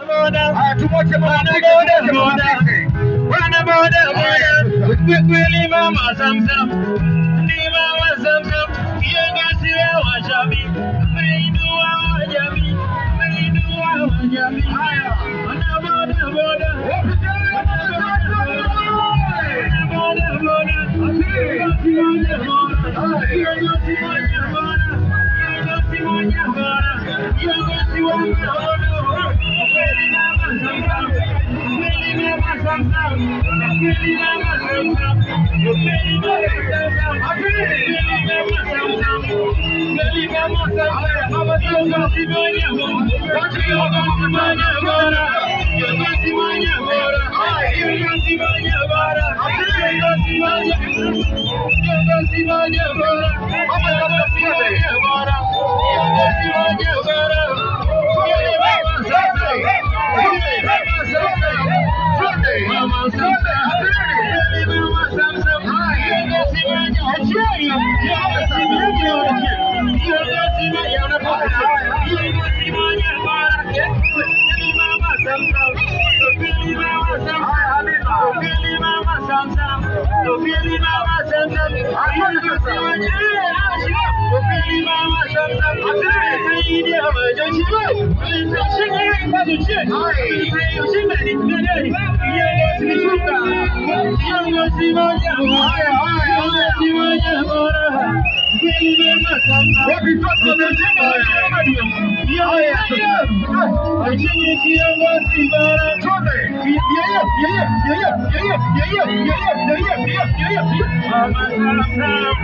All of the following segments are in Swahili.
Haya, tumwache mama apike, tumwache mama apike. Wana boda boda, kweli mama Samsam, ni mama Samsam, kiongozi wa jamii, umeinua jamii, umeinua jamii. Haya. Wana boda boda, Wapi kelele ya mama Samsam? wana boda boda, kiongozi mmoja bora, kiongozi mmoja bora, kiongozi mmoja bora, kiongozi wa maono, kweli mama Samsam, kweli mama Samsam, kweli mama Samsam, kweli mama Samsam, kweli mama Samsam, kweli mama Samsam, Haya, mama Samsam. kiongozi mmoja bora, kiongozi mmoja bora, kiongozi mmoja bora, kiongozi mmoja bora, kiongozi mmoja, kiongozi mmoja bora, Mama Samsam, kiongozi mmoja bora, kiongozi mmoja bora, kweli mama Samsam, kweli mama Samsam, mama Samsam, kweli mama Samsam, kiongozi mmoja, kiongozi mmoja, kiongozi mmoja, kiongozi mmoja bora, kweli mama Samsam, kweli mama Samsam. Haya, Habiba. Kweli mama Samsam, kweli mama Samsam, kweli mama Samsam, Haya, haya, haya. Wapi Fatma Benzema? Haya. Kiongozi bora. Twende. Mama Samsam,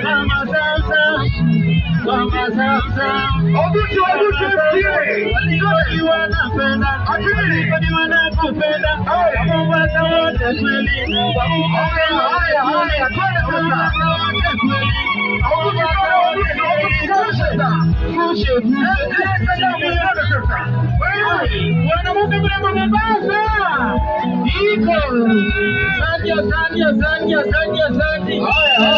Mama Samsam, Mama Samsam. Ogutu, Ogutu FC. Walikoni wanapenda, walikoni wanakupenda, Mombasa wote kweli, Haya, haya, haya, twende sasa. Mombasa wote kweli, Ogutu, Ogutu, Ogutu, twende sasa. Fushe, Twende sasa. Mwanamke mrembo Mombasa iko. Asante, asante, asante, asante, asante. Haya, haya.